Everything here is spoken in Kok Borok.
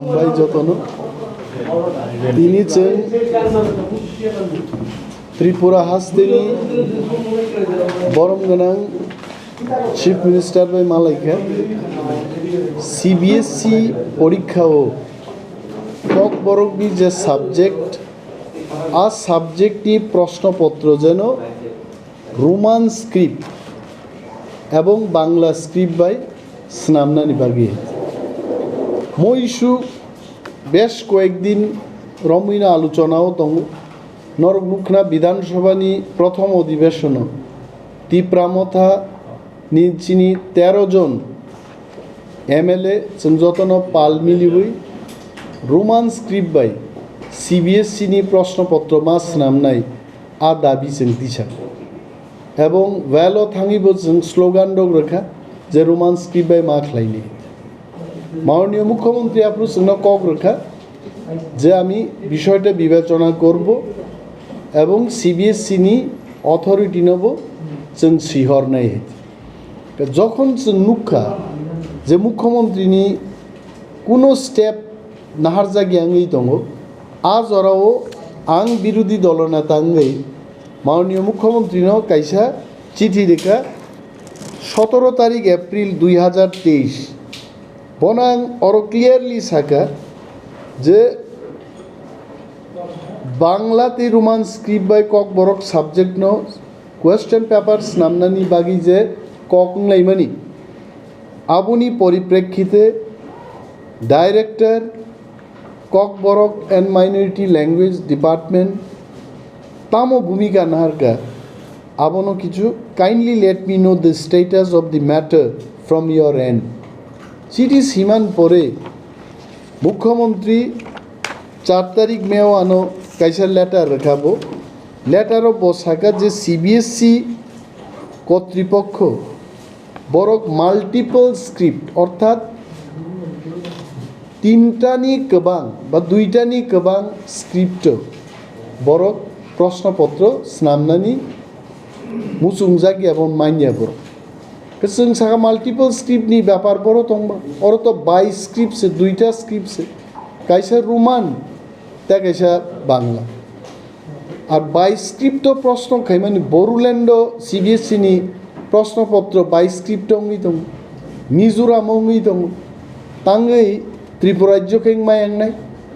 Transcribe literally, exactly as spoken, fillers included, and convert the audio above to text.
Bai jotono. Tini chwng Tripura hasteni borom gwnang Chief Minister bai malaikha, C B S E porikha o Kokborok ni je subject, a subject ni proshno potro jeno Roman script ebong Bangla script bai swnamnani bagwi. Mo issue besh koyek din romwino alochona o tongo. Norok nukna Bidhan Sabha ni prothom odhibeshono Tipra Motha ni chini tero jon M L A chwng jotono pal miliwi Roman script bai C B S E ni proshno potro ma swnamnai a dabi chwng tisa. Ebong well o thangwi bo chwng slogan rok rwkha je Roman script bai ma khlaini. Maunio Mukhyamantri aphuru chwngno kok rwkha je ami bishoyta bibechona korbo ebong C B S E ni authority no bo chwng swihornai. Jokhon chwng nukha je Mukhyamantri ni kuno step naharjak yangwi tongo, a jorao ang birodhi dolo neta wngwi Maunio Mukhyamantri no kaisa chithi rwkha, sotoro tarik April dui hazar teis. Bono ang oro clearly sakha je Bangla tei Roman script bai Kokborok subject no question paper swnamnani bagwi je kok wnglaimani, aboni poriprekhite Director Kokborok and Minority Language Department tamo bhumika naharkha, abono kichu kindly let me know the status of the matter from your end. Chithi siman pore Mukhyamantri char tarik May o ano kaisa letter rwkha bo. Letter o bo saka je C B S E kotripokho borok multiple script orthat tintani kwbang ba duitani kwbang script o borok proshno potro swnamnani muchungjak ya bo manya borok. Kwchwng saka multiple script ni bepar boro tongba. Oro to bai script se, duita script se. Kaisa Roman, tei kaisa Bangla. Ar bai script o proshno khaimani Borulendo C B S E ni proshno potro bai script wngwi tongo. Mizoram wngwi tongo. Tangwi Tripura rajyo khe wngma yangnai.